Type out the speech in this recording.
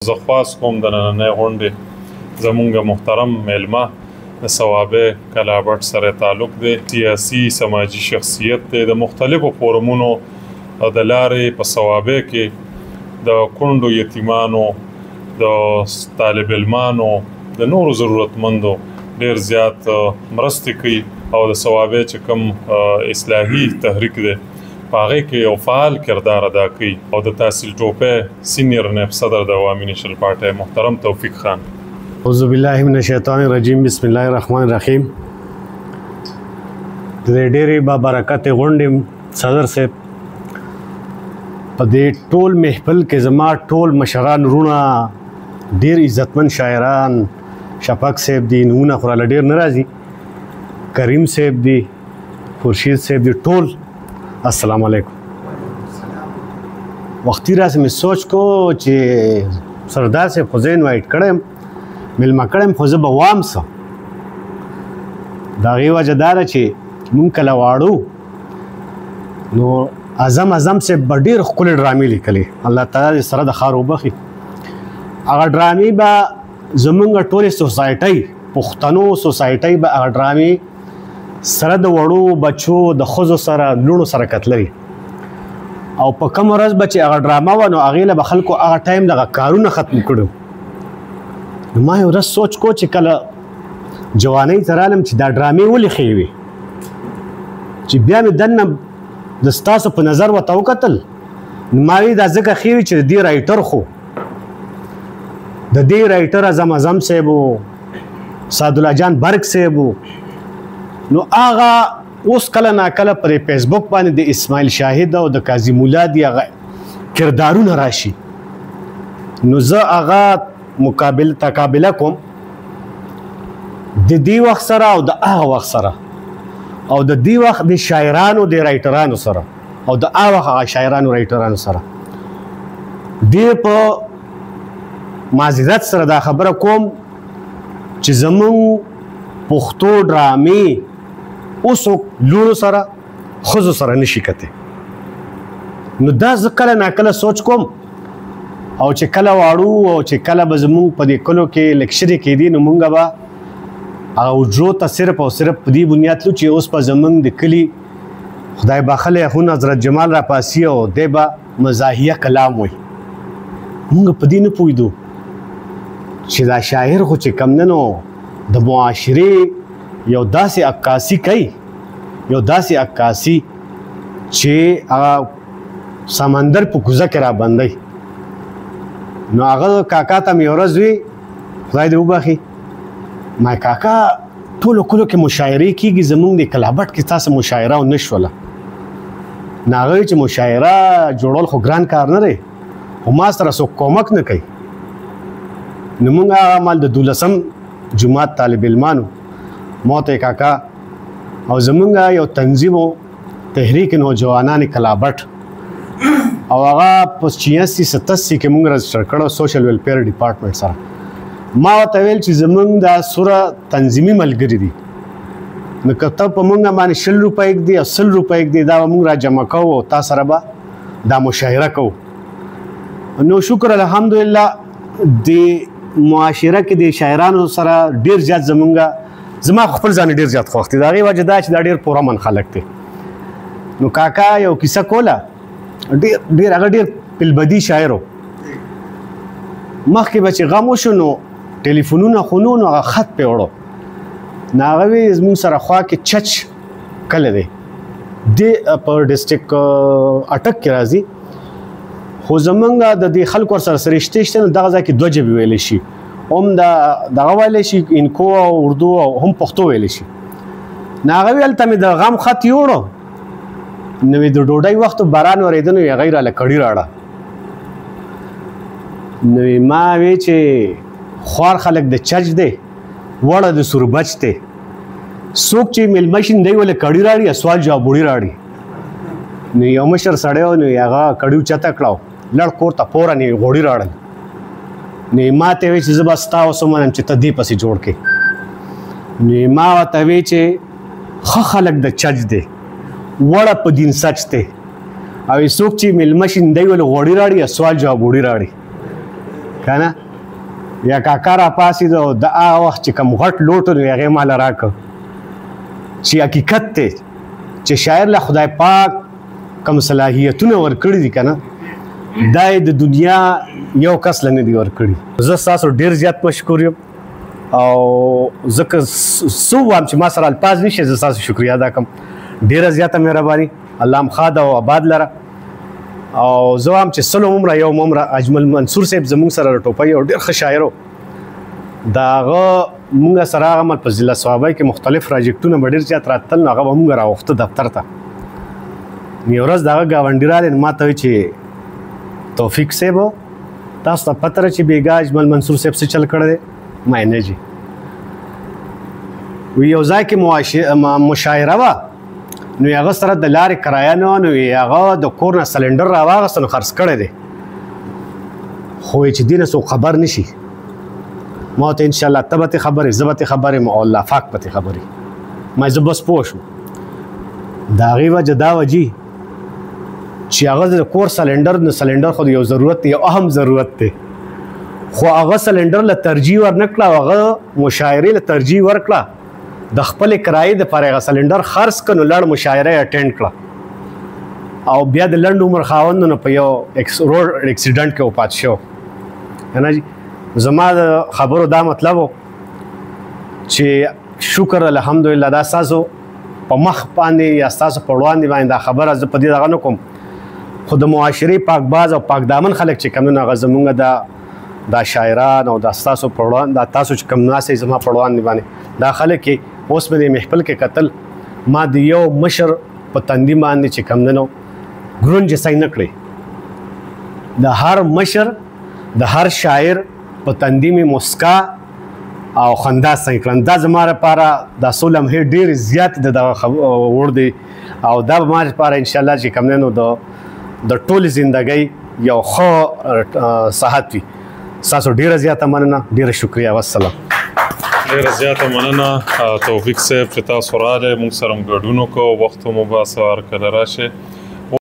زه خواست کوم د نننۍ غونډې زمونږ محترم میلمه د صوابۍ کلابټ سره تعلق دی، سیاسي سماجي شخصیت دی، د مختلفو فورمونو د لارې په صوابۍ کې د کونډو یتیمانو، د طالب علمانو، د نورو ضرورتمندو ډیر زیات مرستې کوي او د صوابۍ چې کوم اصلاحي تحریک دی په هغې کې یو فعال کردار ادا کوي او د تحصیل ټوپه سینیئر نائب صدر د عوامي نیشنل پارټۍ محترم توفیق خان. اعوذ بالله من الشیطان الرجیم، بسم الله الرحمن الرحیم. د ډېرې بابرکتې غونډې صدر صاحب، په دې ټول محفل کې زما ټول مشران وروڼه، ډېر عزتمن شاعران، شفق صاحب دي، نومونه خو راله ډېر نه راځي، کریم صاحب دي، خورشید صاحب دي، ټول السلام علیکم. وختي راسې مې سوچ کو چې سردار صاحب خو زه انوایټ کړی یم، مېلمه کړی یم، خو زه به وام څه. د هغې وجه دا ده چې مونږ کله واړو نو اعظم اعظم صاحب به ډېر ښکلې ډرامې لیکلې، الله تعالی دې سره د ښار وبخښي. هغه ډرامې به زمونږ ټولې سوسایټۍ، پښتنو سوسایټۍ به هغه ډرامې سره د وړو بچو، د ښځو سره، لوڼو سره کتلې. او په کوم ورځ به چې هغه ډرامه وه نو هغې له به خلکو هغه ټایم دغه کارونه ختم کړو. نو ما یو ورځ سوچ کو چې کله جوانۍ ته رالم چې دا ډرامې ولې ښې وې، چې بیا مې دننه د ستاسو په نظر ورته وکتل، نو ما وی دا ځکه ښې وې چې د دې رایټر خو د دې رایټر اعظم اعظم صاحب و، سعدالله جان برک صاحب و. نو هغه اوس کله ناکله پر فیسبوک باندې د اسماعیل شاهد او د قاضي مولا دی هغه کردارونه راشي، نو زه هغه مقابل تقابله کوم د دې وخت سره او د هغه وخت سره، او د دې وخت د شاعرانو د رایټرانو سره او د هغه وخت هغه شاعرانو رایټرانو سره. ډېر په معذرت سره دا خبره کوم چې زمونږ پښتو ډرامې اوس لوڼو سره، ښځو سره نشي کتی. نو دا زه کله ناکله سوچ کوم، او چې کله واړو او چې کله به زمونږ په دې کلو کې لیکچرې کېدې، نو مونږ به هغه حجرو ته صرف او صرف په دې بنیاد تلو چې اوس به زمونږ د کلي خدای بخښلی اخوند حضرت جمال راپاسي او دی به مزاحیه کلام وایي. مونږ په دې نه پوهېدو چې دا شاعر خو چې کم نه نو د معاشرې یو داسې عکاسي کوي، یو داسې عکاسي چې هغه سمندر په کوزه کې را بندوي. نو هغه کاکا ته مې یو ورځ وي، خدای دې وبخښي، ما کاکا ټولو کلو کې مشاعرې کېږي، زمونږ د کلابټ کې تاسو مشاعره ونه شوله. نو هغه وایي چې مشاعره جوړول خو ګران کار نه دی، خو ما سره څوک کومک نه کوي. نو مونږ هغه مال د دولسم جومات طالب علمانو، موته کاکا او زمونږ یو تنظیم تحریک نوجوانان کلابټ، او هغه په 86 87 کې مونږ رجسټر کړو سوشل ویلفیر ډپارټمنټ سره. ما ورته ویل چې زمونږ دا سوره تنظیمي ملګري دي، نو که ته په مونږ باندې 20 روپۍ ږدې او 100 روپۍ ږدې، دا به مونږ را جمع کوو او تا سره به دا مشاعره کوو. نو شکر الحمدلله د معاشره کې د شاعرانو سره ډېر زیات زمونږ، زما خپل ځان ډېر زیات خوښ دی. د هغې وجه دا چې دا ډېر پرامن خلک دی. نو کاکا یو کیسه کوله، ډېر ډېر هغه ډېر پلبدي شاعر و. مخکې به چې غم وشو نو ټلیفونونه خو نو هغه خط پې وړو. نو هغه وی زموږ سره خوا کې چچ کلی دی، دې په ډسټرکټ اټک کې راځي، خو زمونږ د دې خلکو سره سرشتې شته، نو دغه ځای کې دوه ژبې ویلی شي، هم دا دغه ویلی شي انکو او اردو او هم پښتو ویلی شي. نو هغه وی هلته مې د غم خط یوړو، نو د ډوډۍ وخت باران ورېده، نو هغه یې راله کړي راړه. نو ما وی چې خوار خلک د چرچ دی، وړه د سوربچ دی، څوک چې مېلمه شي دی ولې کړي راړي، سوال جواب وړي راړي. نو یو مشر سړی و، نو یې هغه کړي اوچته کړه، لړ کور ته فوراً یې غوړي راړل. نو یې ما ته وی چې زه به ستا اوس ومنم چې ته دې پسې جوړ کړې. نو یې ما ورته وی چې ښه خلک د چرچ دی، وړه په دین سچ دی، او څوک چې مېلمه شي دی ولې غوړي راړي، سوال جواب وړي راړي. که نه یا کاکا را پاڅېده او د هغه وخت چې کوم غټ لوټ نو هغې ماله راکړ چې حقیقت دی چې شاعر له خدای پاک کوم صلاحیتونه ورکړي دي که نه، دا یې د دنیا یو کس له نه دي ورکړي. زه ستاسو ډېر زیات مشکور یم او زه که څه ووایم چې ما سره الفاظ نشي، زه ستاسو شکریه ادا کوم. ډېره زیاته مهرباني، الله هم ښاد او آباد لره. او زه وایم چې سلو عمره یو عمره اجمل منصور صاحب زموږ سره د ټوپۍ یو ډېر ښه شاعر و، د هغه مونږ سره هغه مهال په ضلع صوابۍ کې مختلف پراجیکټونه به ډېر زیات راتلل، نو هغه به مونږ راغوښته دفتر ته. نو یو ورځ د هغه ګاونډي راغلی، نو ما ته وایي چې توفیق صاحب تاسو ته پته ده چې بېګا اجمل منصور صاحب څه چل کړی دی؟ ما یې نه جي. وی یو ځای کې مشاعره وه، نو هغه سره د لارې کرایه نه وه، نو هغه د کور نه سلنډر راواغسته نو خرڅ کړی دی، خو یې چې دې نه څوک خبر نه شي. ما ورته انشاءالله ته به ترې خبر یې، زه به ترې خبر یم او الله پاک به ترې خبر وي. ما زه بس پوه شوم. د هغې وجه دا وه جي چې هغه د کور سلنډر، نو سلنډر خو یو ضرورت دی، یو اهم ضرورت دی، خو هغه سلنډر له ترجیح ورنه کړه او هغه مشاعرې له ترجیح ورکړه، د خپلې کرایې دپاره هغه سلنډر خرڅ کړ، نو لړ مشاعره یې اټینډ کړه او بیا د لنډ عمر خاوند نو په یو روډ اکسیډنټ کې وفات شو. که نه زما د خبرو دا مطلب و چې شکر الحمدلله دا ستاسو په مخ باندې یا ستاسو په وړاندې باندې دا خبره زه په دې دغه نه کوم، خو د معاشرې پاکباز او پاک دامن خلک چې کوم هغه زمونږ دا شاعران او دا ستاسو په وړاندې، دا تاسو چې کوم ناست یئ زما په وړاندې باندې دا خلک یې اوس مې د محفل کې کتل، ما د یو مشر په تندي باندې چې کوم دی نو ګرونجې صحیح نه کړې. د هر مشر د هر شاعر په تندي مې مسکا او خندا صحیح کړم. دا زما لپاره دا څو لمحې ډېرې زیاتې د دغه وړ دی او دا به ما لپاره انشاءالله چې کوم دی نو د ټولې زندګۍ یو ښه صحت وي. ستاسو ډېره زیاته مننه، ډېره شکریه، والسلام. ډېره زیاته مننه توفیق صاحب چې تاسو راغلی، موږ سره مو ګډون وکړ، وخت مو وباسه، هر کله راشئ.